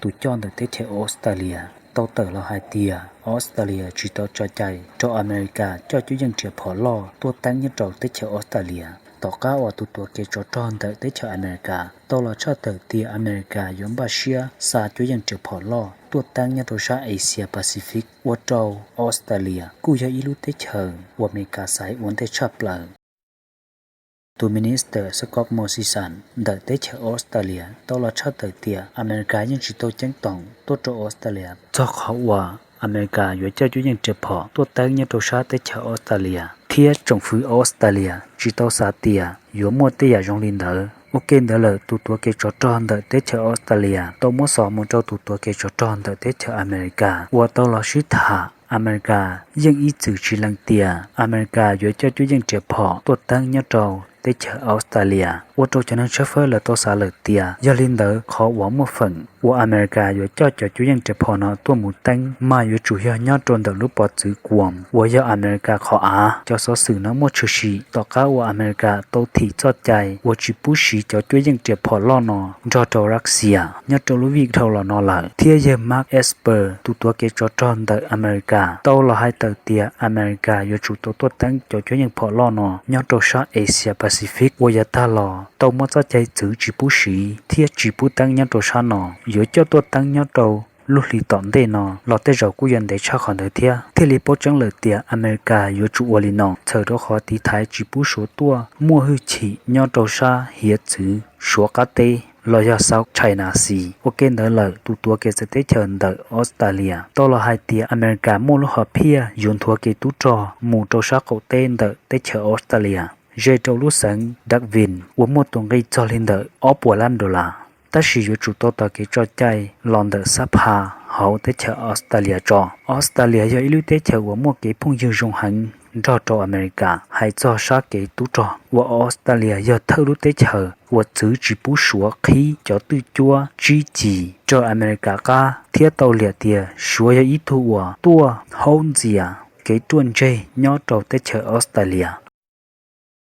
tus coj ntawm teb chaws Australia tau tawm los hais tias Australia tsis tau tso cai rau America coj cuab yeej riam phom loj tuaj teeb nyob rau teb chaws Australia. Tom qab uas tus tuav kev tsov rog ntawm teb chaws America tau los tshaj tawm tias America yuav npaj siab xa cuab yeej riam phom loj tuaj teeb nyob rau sab Asia Pacific ua rau Australia kuj yog ib lub teb chaws uas America xaiv ua ntej tshaj plaws. Tus minister Scott Morrison ntawm teb chaws Australia tau los tshaj tawm tias America yeej tsis tau ceeb toom tuaj rau Australia txog qhov uas America yuav coj cuab yeej riam phom tuaj teeb nyob rau sab teb chaws Australia, thiab tsoom fwv Australia tsis tau xav tias yuav muaj tej yam zoo li ntawd. Ua ke ntawd lawm, tus tuav kev tsov rog ntawm teb chaws Australia tau muab xov mus rau tus tuav kev tsov rog ntawm teb chaws America uas tau los sib tham. America yeej ib txwm tsis lees tias America yuav coj cuab yeej riam phom tuaj teeb nyob rau teb chaws Australia, ua rau cov neeg tshawb fawb lawv tau xav lawm tias yog li ntawd qhov uas muaj feem uas America yuav coj cov cuab yeej riam phom no tuaj mus teeb mas yuav tsum yog nyob rau ntawm lub pov txwv Guam uas yog America qhov av. Cov xov xwm no muaj tshwm sim tom qab uas America tau thim txoj cai uas tsis pub siv cov cuab yeej riam phom loj no nrog rau Russia nyob rau lub vij dhau los no lawm. Thiab yawg Mark Esper, tus tuav kev tsov rog ntawm America, tau los hais tawm tias America yuav tsum tau tuaj teeb cov cuab yeej phom loj no nyob rau sab Asia Pacific uas yav tag los tau muab txoj cai txwv tsis pub siv thiab tsis pub teeb nyob rau sab no, yuav coj tuaj teeb nyob rau lub hli tom ntej no los tej zaum kuj yuav ntev tshaj qhov ntawd thiab. Thiaj li paub tseeb lawm tias America yuav tsum ua li no txhawm rau qhov tiv thaiv tsis pub Suav tuaj muaj hwj chim nyob rau sab hiav txwv Suav qab teb los yog South China Sea. Ua ke ntawd lawm, tus tuav kev txawv teb chaws ntawm Australia tau los hais tias America muaj lub hom phiaj yuav nthuav kev tub rog mus rau sab qaum teb ntawm teb chaws Australia, ze rau lub xeev Darwin uas muaj tus nqi txog li ntawm ob puas lab dollar, tab sis yuav tsum tau tos kev tso cai los ntawm xab pha hauv teb chaws Australia tso. Australia yog ib lub teb chaws uas muaj kev phooj ywg zoo heev nrog rau America hais txog sab kev tub rog, uas Australia yog thawj lub teb chaws uas txwv tsis pub Suav qhib cov twj cuab tsib cim raws America qab thiab tau liam tias Suav yog ib tug uas tuaj haub ntxias kev ruaj ntseg nyob rau teb chaws Australia.